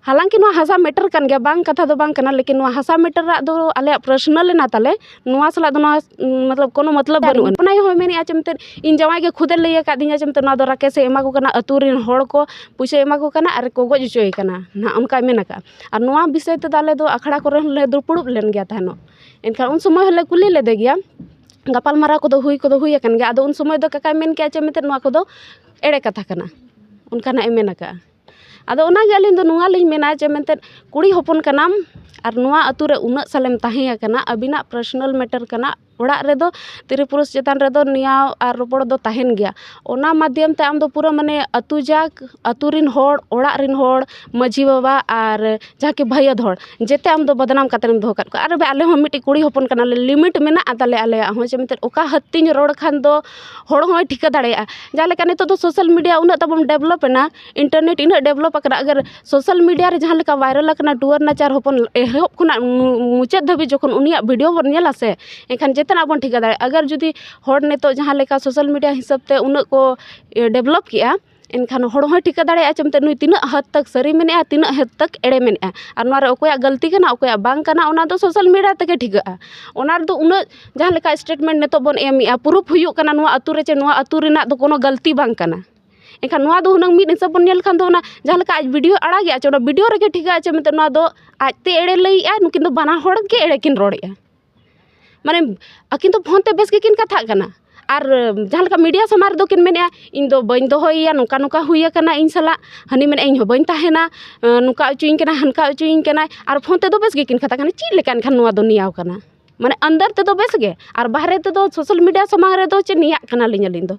ᱦᱟᱞᱟᱝᱠᱤ ᱱᱚᱣᱟ ᱦᱟᱥᱟ ᱢᱮᱴᱟᱨ ᱠᱟᱱ ᱜᱮᱭᱟ, ᱵᱟᱝ ᱠᱟᱛᱷᱟ ᱫᱚ ᱵᱟᱝ ᱠᱟᱱᱟ, ᱞᱮᱠᱤᱱ ᱱᱚᱣᱟ ᱦᱟᱥᱟ ᱢᱮᱴᱟᱨᱟᱜ ᱫᱚ ᱟᱞᱮᱭᱟᱜ ᱯᱟᱨᱥᱚᱱᱟᱞ ᱮᱱᱟ ᱛᱟᱞᱮ, ᱱᱚᱣᱟ ᱥᱟᱞᱟᱜ ᱫᱚ ᱱᱚᱣᱟ, ᱩᱸ, ᱢᱚᱛᱞᱚᱵ ᱠᱳᱱᱳ ᱢᱚᱛᱞᱚᱵ ᱵᱟᱹᱱᱩᱜᱼᱟ᱾ ᱚᱱᱟ ᱦᱚᱸᱭ ᱢᱮᱱᱮᱫᱼᱟ ᱪᱮ ᱢᱮᱱᱛᱮ, ᱤᱧ ᱡᱟᱶᱟᱭ ᱜᱮ ᱠᱷᱩᱫᱮ ᱞᱟᱹᱭ ᱟᱠᱟᱫᱤᱧᱟ ᱪᱮ ᱢᱮᱱᱛᱮ, ᱱᱚᱣᱟ ᱫᱚ ᱨᱟᱠᱮᱥᱮ ᱮᱢᱟ ᱠᱚ ᱠᱟᱱᱟ, ᱟᱹᱛᱩ ᱨᱮᱱ ᱦᱚᱲ ᱠᱚ ᱯᱩᱭᱥᱟᱹᱭ ᱮᱢᱟ ᱠᱚ ᱠᱟᱱᱟ ᱟᱨ ᱠᱚ ᱜᱚᱡ ᱦᱚᱪᱚᱭᱮ ᱠᱟᱱᱟ ᱱᱟᱦᱟᱜ, ᱚᱱᱠᱟᱭ ᱢᱮᱱ ᱟᱠᱟᱫᱼᱟ᱾ ᱟᱨ ᱱᱚᱣᱟ ᱵᱤᱥᱚᱭ ᱛᱮᱫᱚ ᱟᱞᱮ ᱫᱚ ᱟᱠᱷᱲᱟ ᱠᱚᱨᱮ ᱦᱚᱸᱞᱮ ᱫᱩᱯᱲᱩᱵ ᱞᱮᱱ ᱜᱮᱭᱟ ᱛᱟᱦᱮᱱᱚᱜ᱾ ᱮᱱᱠᱷᱟᱱ ᱩᱱ ᱥᱚᱢᱚᱭ ᱦᱚᱸᱞᱮ ᱠᱩᱞᱤ ᱞᱮᱫᱮ ᱜᱮᱭᱟ, ᱜᱟᱯᱟᱞᱢᱟᱨᱟᱣ ᱠᱚᱫᱚ ᱦᱩᱭ ᱠᱚᱫᱚ ᱦᱩᱭ ᱟᱠᱟᱱ ᱜᱮᱭᱟ᱾ ᱟᱫᱚ ᱩᱱ ᱥᱚᱢᱚᱭ ᱫᱚ ᱠᱟᱠᱟᱭ ᱢᱮᱱ ᱠᱮᱜᱼᱟ ᱪᱮ ᱢᱮᱱᱛᱮ, ᱱᱚᱣᱟ ᱠᱚᱫᱚ ᱮᱲᱮ ᱠᱟᱛᱷᱟ ᱠᱟᱱᱟ, ᱚᱱᱠᱟ ᱱᱟᱜ ᱮ ᱢᱮᱱ ᱟᱠᱟᱫᱼᱟ᱾ ᱟᱫᱚ ᱚᱱᱟᱜᱮ ᱟᱹᱞᱤᱧ ᱫᱚ ᱱᱚᱣᱟ ᱞᱤᱧ ᱢᱮᱱᱟ ᱡᱮ ᱢᱮᱱᱛᱮ, ᱠᱩᱲᱤ ᱦᱚᱯᱚᱱ ᱠᱟᱱᱟᱢ ᱟᱨ ᱱᱚᱣᱟ ᱟᱹᱛᱩ ᱨᱮ ᱩᱱᱟᱹᱜ ᱥᱟᱞᱮᱢ ᱛᱟᱦᱮᱸ ᱟᱠᱟᱱᱟ, ᱟᱹᱵᱤᱱᱟᱜ ᱯᱟᱨᱥᱚᱱᱟᱞ ᱢᱮᱴᱟᱨ ᱠᱟᱱᱟ, ᱚᱲᱟᱜ ᱨᱮᱫᱚ ᱛᱤᱨᱤ ᱯᱩᱨᱩᱥ ᱪᱮᱛᱟᱱ ᱨᱮᱫᱚ ᱱᱮᱭᱟᱣ ᱟᱨ ᱨᱚᱯᱚᱲ ᱫᱚ ᱛᱟᱦᱮᱱ ᱜᱮᱭᱟ᱾ ᱚᱱᱟ ᱢᱟᱫᱽᱫᱷᱚᱢ ᱛᱮ ᱟᱢ ᱫᱚ ᱯᱩᱨᱟᱹ ᱢᱟᱱᱮ ᱟᱹᱛᱩ ᱡᱟᱠ, ᱟᱹᱛᱩ ᱨᱤᱱ ᱦᱚᱲ, ᱚᱲᱟᱜ ᱨᱤᱱ ᱦᱚᱲ, ᱢᱟᱹᱡᱷᱤ ᱵᱟᱵᱟ ᱟᱨ ᱡᱟᱦᱟᱸ ᱠᱤ ᱵᱷᱟᱹᱭᱟᱹᱫ ᱦᱚᱲ, ᱡᱮᱛᱮ ᱟᱢ ᱫᱚ ᱵᱚᱫᱱᱟᱢ ᱠᱟᱛᱮᱢ ᱫᱚᱦᱚ ᱠᱟᱫ ᱠᱚᱣᱟ᱾ ᱟᱨ ᱟᱞᱮ ᱦᱚᱸ ᱢᱤᱫᱴᱤᱡ ᱠᱩᱲᱤ ᱦᱚᱯᱚᱱ ᱠᱟᱱᱟᱞᱮ, ᱞᱤᱢᱤᱴ ᱢᱮᱱᱟᱜᱼᱟ ᱛᱟᱞᱮ ᱟᱞᱮᱭᱟᱜ ᱦᱚᱸ, ᱡᱮ ᱢᱮᱱᱛᱮ ᱚᱠᱟ ᱦᱟᱹᱫ ᱛᱤᱧ ᱨᱚᱲ ᱠᱷᱟᱱ ᱫᱚ ᱦᱚᱲ ᱦᱚᱸᱭ ᱴᱷᱤᱠᱟᱹ ᱫᱟᱲᱮᱭᱟᱜᱼᱟ᱾ ᱡᱟᱦᱟᱸ ᱞᱮᱠᱟ ᱱᱤᱛᱚᱜ ᱫᱚ ᱥᱳᱥᱟᱞ ᱢᱤᱰᱤᱭᱟ ᱩᱱᱟᱹᱜ ᱛᱟᱵᱚᱱ ᱰᱮᱵᱷᱞᱚᱯ ᱮᱱᱟ, ᱤᱱᱴᱟᱨᱱᱮᱴ ᱤᱱᱟᱹᱜ ᱰᱮᱵᱷᱞᱚᱯ ᱟᱠᱟᱱᱟ, ᱟᱜᱟᱨ ᱥᱳᱥᱟᱞ ᱢᱤᱰᱤᱭᱟ ᱨᱮ ᱡᱟᱦᱟᱸ ᱞᱮᱠᱟ ᱵᱷᱟᱭᱨᱟᱞ ᱟᱠᱟᱱᱟ ᱴᱩᱣᱟᱹᱨ ᱱᱟᱪᱟᱨ ᱦᱚᱯᱚᱱ, ᱮᱦᱚᱵ ᱠᱷᱚᱱᱟᱜ ᱢᱩ-, ᱢᱩᱪᱟᱹᱫ ᱫᱷᱟᱹᱵᱤᱡ ᱡᱚᱠᱷᱚᱱ ᱩᱱᱤᱭᱟᱜ ᱵᱷᱤᱰᱤᱭᱳ ᱵᱚᱱ ᱧᱮᱞᱟ ᱥᱮ, ᱮᱱᱠᱷᱟᱱ ᱡᱮᱛᱮᱱᱟᱜ ᱵᱚᱱ ᱴᱷᱤᱠᱟᱹ ᱫᱟᱲᱮᱭᱟᱜᱼᱟ᱾ ᱟᱜᱟᱨ ᱡᱩᱫᱤ ᱦᱚᱲ ᱱᱤᱛᱚᱜ ᱡᱟᱦᱟᱸ ᱞᱮᱠᱟ ᱥᱳᱥᱟᱞ ᱢᱤᱰᱤᱭᱟ ᱦᱤᱥᱟᱹᱵ ᱛᱮ ᱩᱱᱟᱹᱜ ᱠᱚ, ᱮ, ᱰᱮᱵᱷᱞᱚᱯ ᱠᱮᱜᱼᱟ, ᱮᱱᱠᱷᱟᱱ ᱦᱚᱲ ᱦᱚᱸᱭ ᱴᱷᱤᱠᱟᱹ ᱫᱟᱲᱮᱭᱟᱜᱼᱟ ᱪᱮ ᱢᱮᱱᱛᱮ ᱱᱩᱭ ᱛᱤᱱᱟᱹᱜ ᱦᱟᱫ ᱛᱟᱠ ᱥᱟᱹᱨᱤ ᱢᱮᱱᱮᱜᱼᱟ, ᱛᱤᱱᱟᱹᱜ ᱦᱟᱫ ᱛᱟᱠ ᱮᱲᱮ ᱢᱮᱱᱮᱜᱼᱟ᱾ ᱟᱨ ᱱᱚᱣᱟ ᱨᱮ ᱚᱠᱚᱭᱟᱜ ᱜᱟᱹᱞᱛᱤ ᱠᱟᱱᱟ, ᱚᱠᱚᱭᱟᱜ ᱵᱟᱝ ᱠᱟᱱᱟ, ᱚᱱᱟ ᱫᱚ ᱥᱳᱥᱟᱞ ᱢᱤᱰᱤᱭᱟ ᱛᱮᱜᱮ ᱴᱷᱤᱠᱟᱹᱜᱼᱟ᱾ ᱚᱱᱟ ᱨᱮᱫᱚ ᱩᱱᱟᱹᱜ ᱡᱟᱦᱟᱸ ᱞᱮᱠᱟ ᱥᱴᱮᱴᱢᱮᱱᱴ ᱱᱤᱛᱚᱜ ᱵᱚᱱ ᱮᱢᱮᱜᱼᱟ, ᱯᱨᱩᱯᱷ ᱦᱩᱭᱩᱜ ᱠᱟᱱᱟ ᱱᱚᱣᱟ ᱟᱹᱛᱩ ᱨᱮ ᱪᱮ ᱱᱚᱣᱟ ᱟᱹᱛᱩ ᱨᱮᱱᱟᱜ ᱫᱚ ᱠᱳᱱᱳ ᱜᱟᱹᱞᱛᱤ ᱵᱟᱝ ᱠᱟᱱᱟ᱾ ᱮᱱᱠᱷᱟᱱ ᱱᱚᱣᱟ ᱫᱚ ᱦᱩᱱᱟᱹᱝ ᱢᱤᱫ ᱦᱤᱥᱟᱹᱵ ᱵᱚᱱ ᱧᱮᱞ ᱞᱮᱠᱷᱟᱱ ᱫᱚ ᱚᱱᱟ ᱡᱟᱦᱟᱸ ᱞᱮᱠᱟ ᱟᱡ ᱵᱷᱤᱰᱤᱭᱳ ᱟᱲᱟᱜᱮᱜᱼᱟ ᱪᱮ, ᱚᱱᱟ ᱵᱷᱤᱰᱤᱭᱳ ᱨᱮᱜᱮ ᱴᱷᱤᱠᱟᱹᱜᱼᱟ ᱪᱮ ᱢᱮᱱᱛᱮ ᱱᱚᱣᱟ ᱫᱚ ᱟᱡᱛᱮ ᱮᱲᱮ ᱞᱟᱹᱭᱮᱜᱼᱟ, ᱱᱩᱠᱤᱱ ᱫᱚ ᱵᱟᱱᱟ ᱦᱚᱲ ᱜᱮ ᱮᱲᱮ ᱠᱤᱱ ᱨᱚᱲᱮᱜᱼᱟ᱾ ᱢᱟᱱᱮ ᱟᱹᱠᱤᱱ ᱫᱚ ᱯᱷᱳᱱ ᱛᱮ ᱵᱮᱥ ᱜᱮᱠᱤᱱ ᱠᱟᱛᱷᱟᱜ ᱠᱟᱱᱟ᱾ ᱟᱨ ᱡᱟᱦᱟᱸ ᱞᱮᱠᱟ ᱢᱤᱰᱤᱭᱟ ᱥᱟᱢᱟᱝ ᱨᱮᱫᱚ ᱠᱤᱱ ᱢᱮᱱᱮᱜᱼᱟ, "ᱤᱧ ᱫᱚ ᱵᱟᱹᱧ ᱫᱚᱦᱚᱭᱮᱭᱟ, ᱱᱚᱝᱠᱟ ᱱᱚᱝᱠᱟ ᱦᱩᱭ ᱟᱠᱟᱱᱟ ᱤᱧ ᱥᱟᱞᱟᱜ, ᱦᱟᱹᱱᱤ ᱢᱮᱱᱮᱜᱼᱟ ᱤᱧ ᱦᱚᱸ ᱵᱟᱹᱧ ᱛᱟᱦᱮᱱᱟ, ᱱᱚᱝᱠᱟ ᱦᱚᱪᱚᱧ ᱠᱟᱱᱟ, ᱦᱟᱱᱠᱟ ᱦᱚᱪᱚᱧ ᱠᱟᱱᱟᱭ", ᱟᱨ ᱯᱷᱳᱱ ᱛᱮᱫᱚ ᱵᱮᱥ ᱜᱮᱠᱤᱱ ᱠᱟᱛᱷᱟ ᱠᱟᱱᱟ᱾ ᱪᱮᱫ ᱞᱮᱠᱟ ᱮᱱᱠᱷᱟᱱ ᱱᱚᱣᱟ ᱫᱚ ᱱᱮᱭᱟᱣ ᱠᱟᱱᱟ? ᱢᱟᱱᱮ ᱟᱱᱫᱟᱨ ᱛᱮᱫᱚ ᱵᱮᱥ ᱜᱮ, ᱟᱨ ᱵᱟᱦᱨᱮ ᱛᱮᱫᱚ ᱥᱳᱥᱟᱞ ᱢᱤᱰᱤᱭᱟ ᱥᱟᱢᱟᱝ ᱨᱮᱫᱚ ᱪᱮᱫ ᱱᱮᱭᱟᱜ ᱠᱟᱱᱟᱞᱤᱧ ᱟᱹᱞᱤᱧ ᱫᱚ?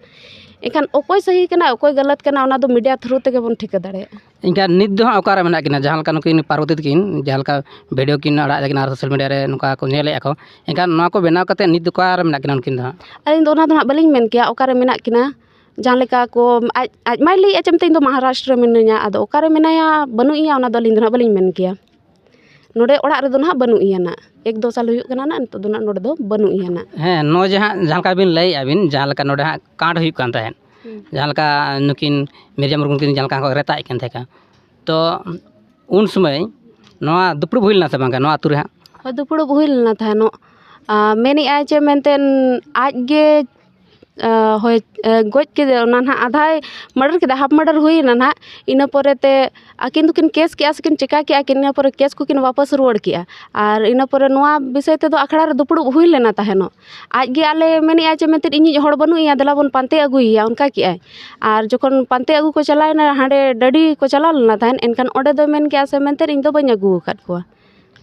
ᱮᱱᱠᱷᱟᱱ ᱚᱠᱚᱭ ᱥᱟᱹᱦᱤ ᱠᱟᱱᱟ, ᱚᱠᱚᱭ ᱜᱟᱞᱟᱛ ᱠᱟᱱᱟ, ᱚᱱᱟ ᱫᱚ ᱢᱤᱰᱤᱭᱟ ᱛᱷᱨᱩ ᱛᱮᱜᱮ ᱵᱚᱱ ᱴᱷᱤᱠᱟᱹ ᱫᱟᱲᱮᱭᱟᱜᱼᱟ᱾ ᱮᱱᱠᱷᱟᱱ ᱱᱤᱛ ᱫᱚ ᱦᱟᱸᱜ ᱚᱠᱟᱨᱮ ᱢᱮᱱᱟᱜ ᱠᱤᱱᱟ? ᱡᱟᱦᱟᱸ ᱞᱮᱠᱟ ᱱᱩᱠᱤᱱ ᱯᱟᱨᱵᱚᱛᱤ ᱛᱟᱹᱠᱤᱱ ᱡᱟᱦᱟᱸ ᱞᱮᱠᱟ ᱵᱷᱤᱰᱤᱭᱳ ᱠᱤᱱ ᱟᱲᱟᱜ ᱟᱠᱟᱱᱟ ᱟᱨ ᱥᱳᱥᱟᱞ ᱢᱤᱰᱤᱭᱟ ᱨᱮ ᱱᱚᱝᱠᱟ ᱠᱚ ᱧᱮᱞᱮᱫᱼᱟ ᱠᱚ, ᱮᱱᱠᱷᱟᱱ ᱱᱚᱣᱟ ᱠᱚ ᱵᱮᱱᱟᱣ ᱠᱟᱛᱮᱫ ᱱᱤᱛ ᱫᱚ ᱚᱠᱟᱨᱮ ᱢᱮᱱᱟᱜ ᱠᱤᱱᱟ ᱩᱱᱠᱤᱱ ᱫᱚ ᱦᱟᱸᱜ? ᱟᱹᱞᱤᱧ ᱫᱚ ᱚᱱᱟ ᱫᱚ ᱦᱟᱸᱜ ᱵᱟᱹᱞᱤᱧ ᱢᱮᱱ ᱠᱮᱭᱟ ᱚᱠᱟᱨᱮ ᱢᱮᱱᱟᱜ ᱠᱤᱱᱟ᱾ ᱡᱟᱦᱟᱸ ᱞᱮᱠᱟ ᱠᱚ ᱟᱡ, ᱟᱡ ᱢᱟᱭ ᱞᱟᱹᱭᱮᱫᱼᱟ ᱪᱮ ᱢᱮᱱᱛᱮ ᱤᱧ ᱫᱚ ᱢᱚᱦᱟᱨᱟᱥᱴᱨᱚ ᱨᱮ ᱢᱤᱱᱟᱹᱧᱟ, ᱟᱫᱚ ᱚᱠᱟᱨᱮ ᱢᱮᱱᱟᱭᱟ ᱵᱟᱹᱱᱩᱜ ᱮᱭᱟ, ᱚᱱᱟ ᱫᱚ ᱟᱹᱞᱤᱧ ᱫᱚ ᱦᱟᱸᱜ ᱵᱟᱹᱞᱤᱧ ᱢᱮᱱ ᱠᱮᱭᱟ᱾ ᱱᱚᱰᱮ ᱚᱲᱟᱜ ᱨᱮᱫᱚ ᱱᱟᱦᱟᱜ ᱵᱟᱹᱱᱩᱜ ᱮᱭᱟ ᱱᱟᱜ, ᱮᱠ ᱫᱩ ᱥᱟᱞ ᱦᱩᱭᱩᱜ ᱠᱟᱱᱟ ᱱᱟᱜ, ᱱᱤᱛᱚᱜ ᱫᱚ ᱱᱟᱜ ᱱᱚᱰᱮ ᱫᱚ ᱵᱟᱹᱱᱩᱜ ᱮᱭᱟ ᱱᱟᱜ᱾ ᱦᱮᱸ, ᱱᱚᱜᱼᱚᱭ ᱡᱮ ᱦᱟᱸᱜ ᱡᱟᱦᱟᱸ ᱞᱮᱠᱟ ᱵᱤᱱ ᱞᱟᱹᱭᱮᱫᱼᱟ ᱵᱤᱱ, ᱡᱟᱦᱟᱸ ᱞᱮᱠᱟ ᱱᱚᱰᱮ ᱦᱟᱸᱜ ᱠᱟᱸᱰ ᱦᱩᱭᱩᱜ ᱠᱟᱱ ᱛᱟᱦᱮᱸᱫ, ᱦᱩᱸ᱾ ᱡᱟᱦᱟᱸ ᱞᱮᱠᱟ ᱱᱩᱠᱤᱱ ᱢᱤᱨᱡᱟ ᱢᱩᱨᱢᱩ ᱠᱤᱱ ᱡᱟᱦᱟᱸ ᱞᱮᱠᱟ ᱠᱚ ᱨᱮᱛᱟᱜ ᱮᱫ ᱠᱟᱱ ᱛᱟᱦᱮᱸ ᱠᱟᱱ, ᱛᱚ ᱩᱱ ᱥᱚᱢᱚᱭ ᱱᱚᱣᱟ ᱫᱩᱯᱲᱩᱵ ᱦᱩᱭ ᱞᱮᱱᱟ ᱥᱮ ᱵᱟᱝ ᱱᱚᱣᱟ ᱟᱹᱛᱩ ᱨᱮ ᱦᱟᱸᱜ? ᱦᱳᱭ, ᱫᱩᱯᱲᱩᱵ ᱦᱩᱭ ᱞᱮᱱᱟ ᱛᱟᱦᱮᱱᱚᱜ᱾ ᱟᱨ ᱢᱮᱱᱮᱫᱼᱟᱭ ᱪᱮ ᱢᱮᱱᱛᱮ ᱟᱡ ᱜᱮ, ᱟᱨ, ᱦᱳᱭ, ᱟᱨ, ᱜᱚᱡ ᱠᱮᱫᱮ, ᱚᱱᱟ ᱱᱟᱦᱟᱜ ᱟᱫᱷᱟᱭ ᱢᱟᱨᱰᱟᱨ ᱠᱮᱫᱟ, ᱦᱟᱯ ᱢᱟᱨᱰᱟᱨ ᱦᱩᱭ ᱮᱱᱟ ᱱᱟᱦᱟᱜ᱾ ᱤᱱᱟᱹ ᱯᱚᱨᱮ ᱛᱮ ᱟᱹᱠᱤᱱ ᱫᱚᱠᱤᱱ ᱠᱮᱥ ᱠᱮᱜᱼᱟ ᱥᱮᱠᱤᱱ ᱪᱤᱠᱟ ᱠᱮᱜᱼᱟ ᱠᱤᱱ, ᱤᱱᱟᱹ ᱯᱚᱨᱮ ᱠᱮᱥ ᱠᱚᱠᱤᱱ ᱣᱟᱯᱟᱥ ᱨᱩᱣᱟᱹᱲ ᱠᱮᱜᱼᱟ᱾ ᱟᱨ ᱤᱱᱟᱹ ᱯᱚᱨᱮ ᱱᱚᱣᱟ ᱵᱤᱥᱚᱭ ᱛᱮᱫᱚ ᱟᱠᱷᱲᱟ ᱨᱮ ᱫᱩᱯᱲᱩᱵ ᱦᱩᱭ ᱞᱮᱱᱟ ᱛᱟᱦᱮᱱᱚᱜ᱾ ᱟᱡ ᱜᱮ ᱟᱞᱮ ᱢᱮᱱᱮᱫᱼᱟ ᱪᱮ ᱢᱮᱱᱛᱮ ᱤᱧᱤᱡ ᱦᱚᱲ ᱵᱟᱹᱱᱩᱜ ᱮᱭᱟ, ᱫᱮᱞᱟ ᱵᱚᱱ ᱯᱟᱱᱛᱮ ᱟᱹᱜᱩᱭᱮᱭᱟ, ᱚᱱᱠᱟ ᱠᱮᱜᱼᱟᱭ᱾ ᱟᱨ ᱡᱚᱠᱷᱚᱱ ᱯᱟᱱᱛᱮ ᱟᱹᱜᱩ ᱠᱚ ᱪᱟᱞᱟᱣᱮᱱᱟ, ᱦᱟᱸᱰᱮ ᱰᱟᱹᱰᱤ ᱠᱚ ᱪᱟᱞᱟᱣ ᱞᱮᱱᱟ ᱛᱟᱦᱮᱱ, ᱮᱱᱠᱷᱟᱱ ᱚᱸᱰᱮ ᱫᱚᱭ ᱢᱮᱱ ᱠᱮᱜᱼᱟ ᱥᱮ ᱢᱮᱱᱛᱮ ᱤᱧ ᱫᱚ ᱵᱟᱹᱧ ᱟᱹᱜᱩ ᱟᱠᱟᱫ ᱠᱚᱣᱟ᱾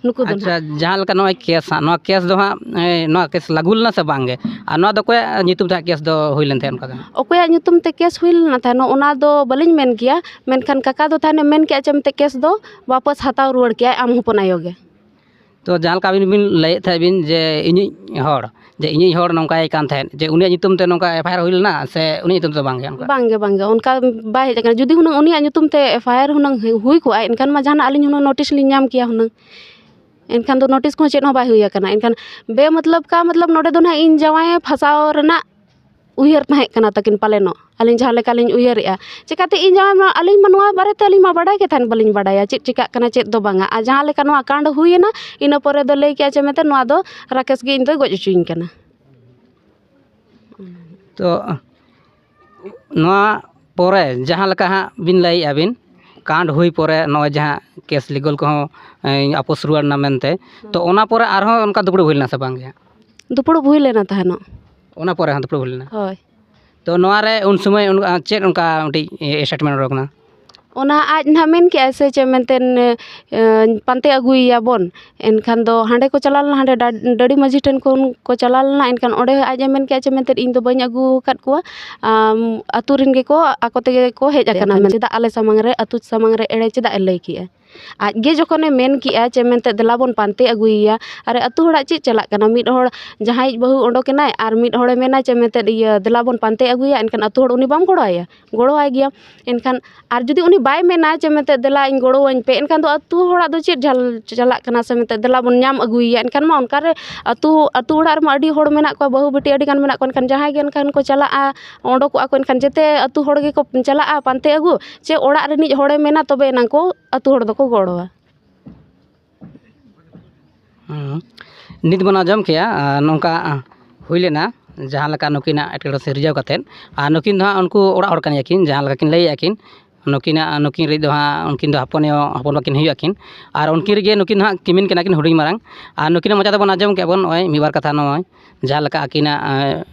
ᱱᱩᱠᱩ ᱫᱚ ᱟᱪᱪᱷᱟ, ᱱᱟᱦᱟᱜ᱾ ᱡᱟᱦᱟᱸ ᱞᱮᱠᱟ ᱱᱚᱜᱼᱚᱭ ᱠᱮᱥ ᱦᱟᱸᱜ, ᱱᱚᱣᱟ ᱠᱮᱥ ᱫᱚ ᱦᱟᱸᱜ, ᱮ, ᱱᱚᱣᱟ ᱠᱮᱥ ᱞᱟᱹᱜᱩ ᱞᱮᱱᱟ ᱥᱮ ᱵᱟᱝ ᱜᱮ? ᱟᱨ ᱱᱚᱣᱟ ᱫᱚ ᱚᱠᱚᱭᱟᱜ ᱧᱩᱛᱩᱢ ᱛᱮ ᱦᱟᱸᱜ ᱠᱮᱥ ᱫᱚ ᱦᱩᱭ ᱞᱮᱱ ᱛᱟᱦᱮᱸᱫ ᱚᱱᱠᱟ ᱫᱚ ᱦᱟᱸᱜ? ᱚᱠᱚᱭᱟᱜ ᱧᱩᱛᱩᱢ ᱛᱮ ᱠᱮᱥ ᱦᱩᱭ ᱞᱮᱱᱟ ᱛᱟᱦᱮᱱ, ᱚᱱᱟ ᱫᱚ ᱵᱟᱹᱞᱤᱧ ᱢᱮᱱ ᱠᱮᱭᱟ, ᱢᱮᱱᱠᱷᱟᱱ ᱠᱟᱠᱟ ᱫᱚ ᱛᱟᱦᱮᱱᱮ ᱢᱮᱱ ᱠᱮᱜᱼᱟ ᱪᱮ ᱢᱮᱱᱛᱮ ᱠᱮᱥ ᱫᱚ ᱣᱟᱯᱟᱥ ᱦᱟᱛᱟᱣ ᱨᱩᱣᱟᱹᱲ ᱠᱮᱜᱼᱟᱭ ᱟᱢ ᱦᱚᱯᱚᱱ ᱟᱭᱳ ᱜᱮ᱾ ᱛᱚ ᱡᱟᱦᱟᱸ ᱞᱮᱠᱟ ᱟᱹᱵᱤᱱ ᱵᱤᱱ ᱞᱟᱹᱭᱮᱫ ᱛᱟᱦᱮᱸᱫ ᱵᱤᱱ ᱡᱮ ᱤᱧᱤᱡ ᱦᱚᱲ, ᱡᱮ ᱤᱧᱤᱡ ᱦᱚᱲ ᱱᱚᱝᱠᱟᱭ ᱠᱟᱱ ᱛᱟᱦᱮᱸᱫ, ᱡᱮ ᱩᱱᱤᱭᱟᱜ ᱧᱩᱛᱩᱢ ᱛᱮ ᱱᱚᱝᱠᱟ ᱮᱯᱷ ᱟᱭ ᱟᱨ ᱦᱩᱭ ᱞᱮᱱᱟ ᱥᱮ ᱩᱱᱤᱭᱟᱜ ᱧᱩᱛᱩᱢ ᱛᱮ ᱵᱟᱝ ᱜᱮ ᱚᱱᱠᱟ? ᱵᱟᱝ ᱜᱮ, ᱵᱟᱝ ᱜᱮ, ᱚᱱᱠᱟ ᱵᱟᱭ ᱦᱮᱡ ᱟᱠᱟᱱᱟ᱾ ᱡᱩᱫᱤ ᱦᱩᱱᱟᱹᱝ ᱩᱱᱤᱭᱟᱜ ᱧᱩᱛᱩᱢ ᱛᱮ ᱮᱯᱷ ᱟᱭ ᱟᱨ ᱦᱩᱱᱟᱹᱝ ᱦᱩᱭ ᱠᱚᱜᱼᱟ, ᱮᱱᱠᱷᱟᱱ ᱢᱟ ᱡᱟᱦᱟᱱᱟᱜ ᱟᱹᱞᱤᱧ ᱦᱩᱱᱟᱹᱝ ᱱᱳᱴᱤᱥ ᱞᱤᱧ ᱧᱟᱢ ᱠᱮᱭᱟ ᱦᱩᱱᱟᱹᱝ᱾ ᱮᱱᱠᱷᱟᱱ ᱫᱚ ᱱᱳᱴᱤᱥ ᱠᱚᱦᱚᱸ ᱪᱮᱫ ᱦᱚᱸ ᱵᱟᱭ ᱦᱩᱭ ᱟᱠᱟᱱᱟ᱾ ᱮᱱᱠᱷᱟᱱ ᱵᱮ ᱢᱚᱛᱞᱚᱵ ᱠᱟ ᱢᱚᱛᱞᱚᱵ ᱱᱚᱰᱮ ᱫᱚ ᱱᱟᱦᱟᱜ ᱤᱧ ᱡᱟᱶᱟᱭ ᱯᱷᱟᱸᱥᱟᱣ ᱨᱮᱱᱟᱜ ᱩᱭᱦᱟᱹᱨ ᱛᱟᱦᱮᱸ ᱠᱟᱱᱟ ᱛᱟᱹᱠᱤᱱ ᱯᱟᱞᱮᱱᱚᱜ, ᱟᱹᱞᱤᱧ ᱡᱟᱦᱟᱸ ᱞᱮᱠᱟ ᱞᱤᱧ ᱩᱭᱦᱟᱹᱨᱮᱜᱼᱟ᱾ ᱪᱤᱠᱟᱹᱛᱮ ᱤᱧ ᱡᱟᱶᱟᱭ ᱢᱟ, ᱟᱹᱞᱤᱧ ᱢᱟ ᱱᱚᱣᱟ ᱵᱟᱨᱮᱛᱮ ᱟᱹᱞᱤᱧ ᱢᱟ ᱵᱟᱰᱟᱭ ᱜᱮ ᱛᱟᱦᱮᱱ ᱵᱟᱹᱞᱤᱧ ᱵᱟᱰᱟᱭᱟ ᱪᱮᱫ ᱪᱤᱠᱟᱹᱜ ᱠᱟᱱᱟ ᱪᱮᱫ ᱫᱚ ᱵᱟᱝᱟ᱾ ᱟᱨ ᱡᱟᱦᱟᱸ ᱞᱮᱠᱟ ᱱᱚᱣᱟ ᱠᱟᱱᱰ ᱦᱩᱭᱮᱱᱟ, ᱤᱱᱟᱹ ᱯᱚᱨᱮ ᱫᱚ ᱞᱟᱹᱭ ᱠᱮᱜᱼᱟ ᱪᱮ ᱢᱮᱱᱛᱮ ᱱᱚᱣᱟ ᱫᱚ ᱨᱟᱠᱮᱥ ᱜᱮ ᱤᱧ ᱫᱚᱭ ᱜᱚᱡ ᱦᱚᱪᱚᱧ ᱠᱟᱱᱟ᱾ ᱛᱚ ᱱᱚᱣᱟ ᱯᱚᱨᱮ ᱡᱟᱦᱟᱸ ᱞᱮᱠᱟ ᱦᱟᱸᱜ ᱵᱤᱱ ᱞᱟᱹᱭᱮᱜᱼᱟ ᱵᱤᱱ, ᱠᱟᱱᱰ ᱦᱩᱭ ᱯᱚᱨᱮ ᱱᱚᱜᱼᱚᱭ ᱡᱟᱦᱟᱸ ᱠᱮᱥ ᱞᱤᱜᱟᱞ ᱠᱚᱦᱚᱸ, ᱮ, ᱟᱯᱳᱥ ᱨᱩᱣᱟᱹᱲ ᱮᱱᱟ ᱢᱮᱱᱛᱮ, ᱛᱚ ᱚᱱᱟ ᱯᱚᱨᱮ ᱟᱨᱦᱚᱸ ᱚᱱᱠᱟ ᱫᱩᱯᱲᱩᱵ ᱦᱩᱭ ᱞᱮᱱᱟ ᱥᱮ ᱵᱟᱝ ᱜᱮ ᱦᱟᱸᱜ? ᱫᱩᱯᱲᱩᱵ ᱦᱩᱭ ᱞᱮᱱᱟ ᱛᱟᱦᱮᱱᱚᱜ᱾ ᱚᱱᱟ ᱯᱚᱨᱮ ᱦᱚᱸ ᱫᱩᱯᱲᱩᱵ ᱦᱩᱭ ᱞᱮᱱᱟ? ᱦᱳᱭ᱾ ᱛᱚ ᱱᱚᱣᱟ ᱨᱮ ᱩᱱ ᱥᱚᱢᱚᱭ ᱚᱱᱠᱟ ᱪᱮᱫ ᱚᱱᱠᱟ ᱢᱤᱫᱴᱤᱡ ᱮᱥᱴᱮᱴᱢᱮᱱᱴ ᱚᱰᱚᱠ ᱮᱱᱟ? ᱚᱱᱟ ᱟᱡ ᱱᱟᱦᱟᱜ ᱢᱮᱱ ᱠᱮᱜᱼᱟᱭ ᱥᱮ ᱪᱮᱫ ᱢᱮᱱᱛᱮ, ᱮ, ᱯᱟᱱᱛᱮ ᱟᱹᱜᱩᱭᱮᱭᱟ ᱵᱚᱱ᱾ ᱮᱱᱠᱷᱟᱱ ᱫᱚ ᱦᱟᱸᱰᱮ ᱠᱚ ᱪᱟᱞᱟᱣ ᱞᱮᱱᱟ, ᱦᱟᱸᱰᱮ ᱰᱟ-, ᱰᱟᱹᱰᱤ ᱢᱟᱹᱡᱷᱤ ᱴᱷᱮᱱ ᱠᱷᱚᱱ ᱠᱚ ᱪᱟᱞᱟᱣ ᱞᱮᱱᱟ᱾ ᱮᱱᱠᱷᱟᱱ ᱚᱸᱰᱮ ᱟᱡ ᱮ ᱢᱮᱱ ᱠᱮᱜᱼᱟ ᱪᱮ ᱢᱮᱱᱛᱮ ᱤᱧ ᱫᱚ ᱵᱟᱹᱧ ᱟᱹᱜᱩ ᱟᱠᱟᱫ ᱠᱚᱣᱟ, ᱟᱢ, ᱟᱹᱛᱩ ᱨᱮᱱ ᱜᱮᱠᱚ ᱟᱠᱚ ᱛᱮᱜᱮ ᱠᱚ ᱦᱮᱡ ᱟᱠᱟᱱᱟ᱾ ᱮᱱᱠᱷᱟᱱ ᱪᱮᱫᱟᱜ ᱟᱞᱮ ᱥᱟᱢᱟᱝ ᱨᱮ, ᱟᱹᱛᱩ ᱥᱟᱢᱟᱝ ᱨᱮ ᱮᱲᱮ ᱪᱮᱫᱟᱜ ᱮ ᱞᱟᱹᱭ ᱠᱮᱜᱼᱟ? ᱟᱡ ᱜᱮ ᱡᱚᱠᱷᱚᱱᱮ ᱢᱮᱱ ᱠᱮᱜᱼᱟ ᱪᱮ ᱢᱮᱱᱛᱮ ᱫᱮᱞᱟ ᱵᱚᱱ ᱯᱟᱱᱛᱮ ᱟᱹᱜᱩᱭᱮᱭᱟ, ᱟᱨᱮ ᱟᱹᱛᱩ ᱦᱚᱲᱟᱜ ᱪᱮᱫ ᱪᱟᱞᱟᱜ ᱠᱟᱱᱟ? ᱢᱤᱫ ᱦᱚᱲ ᱡᱟᱦᱟᱸᱭᱤᱡ ᱵᱟᱹᱦᱩ ᱚᱰᱚᱠ ᱮᱱᱟᱭ ᱟᱨ ᱢᱤᱫ ᱦᱚᱲᱮ ᱢᱮᱱᱟ ᱪᱮ ᱢᱮᱱᱛᱮ ᱤᱭᱟᱹ ᱫᱮᱞᱟ ᱵᱚᱱ ᱯᱟᱱᱛᱮ ᱟᱹᱜᱩᱭᱟ, ᱮᱱᱠᱷᱟᱱ ᱟᱹᱛᱩ ᱦᱚᱲ ᱩᱱᱤ ᱵᱟᱢ ᱜᱚᱲᱚ ᱟᱭᱟ? ᱜᱚᱲᱚ ᱟᱭ ᱜᱮᱭᱟ᱾ ᱮᱱᱠᱷᱟᱱ ᱟᱨ ᱡᱩᱫᱤ ᱩᱱᱤ ᱵᱟᱭ ᱢᱮᱱᱟ ᱪᱮ ᱢᱮᱱᱛᱮ ᱫᱮᱞᱟ ᱤᱧ ᱜᱚᱲᱚᱣᱟᱹᱧ ᱯᱮ, ᱮᱱᱠᱷᱟᱱ ᱫᱚ ᱟᱹᱛᱩ ᱦᱚᱲᱟᱜ ᱫᱚ ᱪᱮᱫ ᱡᱷᱟᱞ ᱪᱟᱞᱟᱜ ᱠᱟᱱᱟ ᱥᱮ ᱢᱮᱱᱛᱮ ᱫᱮᱞᱟ ᱵᱚᱱ ᱧᱟᱢ ᱟᱹᱜᱩᱭᱮᱭᱟ? ᱮᱱᱠᱷᱟᱱ ᱢᱟ ᱚᱱᱠᱟ ᱨᱮ ᱟᱹᱛᱩ, ᱟᱹᱛᱩ ᱚᱲᱟᱜ ᱨᱮᱢᱟ ᱟᱹᱰᱤ ᱦᱚᱲ ᱢᱮᱱᱟᱜ ᱠᱚᱣᱟ, ᱵᱟᱹᱦᱩ ᱵᱤᱴᱤ ᱟᱹᱰᱤ ᱜᱟᱱ ᱢᱮᱱᱟᱜ ᱠᱚᱣᱟ᱾ ᱮᱱᱠᱷᱟᱱ ᱡᱟᱦᱟᱸᱭ ᱜᱮ ᱮᱱᱠᱷᱟᱱ ᱠᱚ ᱪᱟᱞᱟᱜᱼᱟ, ᱚᱰᱚᱠᱚᱜᱼᱟ ᱠᱚ, ᱮᱱᱠᱷᱟᱱ ᱡᱮᱛᱮ ᱟᱹᱛᱩ ᱦᱚᱲ ᱜᱮᱠᱚ ᱪᱟᱞᱟᱜᱼᱟ ᱯᱟᱱᱛᱮ ᱟᱹᱜᱩ, ᱪᱮ ᱚᱲᱟᱜ ᱨᱤᱱᱤᱡ ᱦᱚᱲᱮ ᱢᱮᱱᱟ ᱛᱚᱵᱮ ᱮᱱᱟᱝ ᱠᱚ ᱟᱹᱛᱩ ᱦᱚᱲ ᱫᱚᱠᱚ ᱜᱚᱲᱚᱣᱟ᱾ ᱦᱩᱸ᱾ ᱱᱤᱛ ᱵᱚᱱ ᱟᱸᱡᱚᱢ ᱠᱮᱜᱼᱟ, ᱟᱨ ᱱᱚᱝᱠᱟ, ᱟᱨ, ᱦᱩᱭ ᱞᱮᱱᱟ, ᱡᱟᱦᱟᱸ ᱞᱮᱠᱟ ᱱᱩᱠᱤᱱᱟᱜ ᱮᱴᱠᱮᱴᱚᱬᱮ ᱥᱤᱨᱡᱟᱹᱣ ᱠᱟᱛᱮᱫ, ᱟᱨ ᱱᱩᱠᱤᱱ ᱫᱚ ᱦᱟᱸᱜ ᱩᱱᱠᱩ ᱚᱲᱟᱜ ᱦᱚᱲ ᱠᱟᱱ ᱜᱮᱭᱟ ᱠᱤᱱ, ᱡᱟᱦᱟᱸ ᱞᱮᱠᱟ ᱠᱤᱱ ᱞᱟᱹᱭᱮᱫᱼᱟ ᱠᱤᱱ, ᱱᱩᱠᱤᱱᱟᱜ, ᱱᱩᱠᱤᱱ ᱨᱤᱡ ᱫᱚ ᱦᱟᱸᱜ, ᱩᱱᱠᱤᱱ ᱫᱚ ᱦᱚᱯᱚᱱ ᱟᱭᱳ, ᱦᱚᱯᱚᱱ ᱵᱟ ᱠᱤᱱ ᱦᱩᱭᱩᱜᱼᱟ ᱠᱤᱱ, ᱟᱨ ᱩᱱᱠᱤᱱ ᱨᱮᱜᱮ ᱱᱩᱠᱤᱱ ᱫᱚ ᱦᱟᱸᱜ ᱠᱤᱢᱤᱱ ᱠᱟᱱᱟ ᱠᱤᱱ ᱦᱩᱰᱤᱧ ᱢᱟᱨᱟᱝ, ᱟᱨ ᱱᱩᱠᱤᱱᱟᱜ ᱢᱚᱪᱟ ᱛᱮᱵᱚᱱ ᱟᱸᱡᱚᱢ ᱠᱮᱜᱼᱟ ᱵᱚᱱ ᱱᱚᱜᱼᱚᱭ ᱢᱤᱫ ᱵᱟᱨ ᱠᱟᱛᱷᱟ ᱱᱚᱜᱼᱚᱭ, ᱡᱟᱦᱟᱸ ᱞᱮᱠᱟ ᱟᱹᱠᱤᱱᱟᱜ,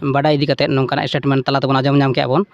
ᱮᱸ, ᱵᱟᱰᱟᱭ ᱤᱫᱤ ᱠᱟᱛᱮᱫ ᱱᱚᱝᱠᱟᱱᱟᱜ statement ᱛᱟᱞᱟ ᱛᱮᱵᱚᱱ ᱟᱸᱡᱚᱢ ᱧᱟᱢ ᱠᱮᱜᱼᱟ ᱵᱚᱱ,